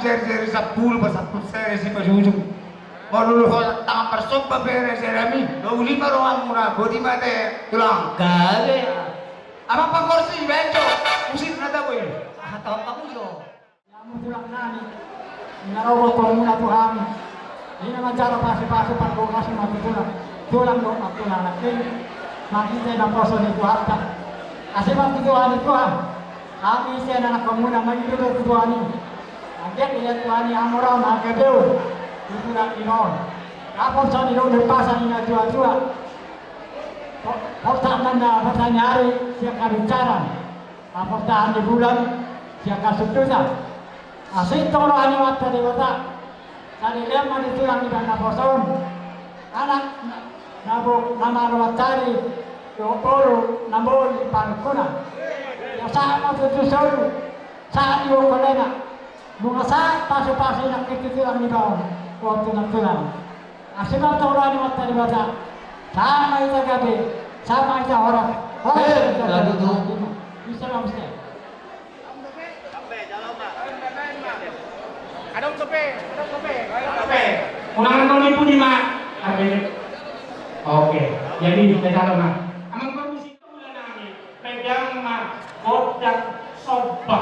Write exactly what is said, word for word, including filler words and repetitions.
Jari-jari sampulu, pasampulu seri si pajujung. Molo luluhon tangan parsomba bere jerami, dua pulu lima rohamuna, boti ma ate tulang. Gabe. Amang pangkorsi, benjo, musik na tabo i. Aha tau pamujo. Ia muna tulang nami. Ina rogo komuna tu hami. Ina manjalo pasu-pasu pargogasi ma tu tulang. Tulang do ma tulang nami. Mangihut naposo ni Tuhanta. Asi ma tu Tuhan i Tuhan. Hami sian anak komuna mangido do tu Tuhan i. Anggiat dilean Tuhan i amor on, angka beo. Tutu na inon. Kapol soni do udah pasang ina jua-jua. Portak nanda pasang hari sian kabincaran. Portahan di bulan sian kasundutan. Asi tong roha ni Amanta Debata. Sadilean ma di tulang iban naposo on. Anak na, na bo, na malo mancari. Dohot boru na boi panungkuna. Ia sahat ma tutu solu. Sahat di bongkolena. Nunga sahat pasu-pasu i nangkin tu tulang niba on. Dohot tulang-tulang. Asi ma tong roha ni Amanta Debata. Sahat ma hita gabe. Sahat ma hita horas. Horas. Eh, ma hita gabe. Adong dope, adong dope. Adong dope. Unang adong ni pudi ma. Oke. Jadi, kita tahu ma. Amang permisi, tulang nami. Pegang ma gondang somba.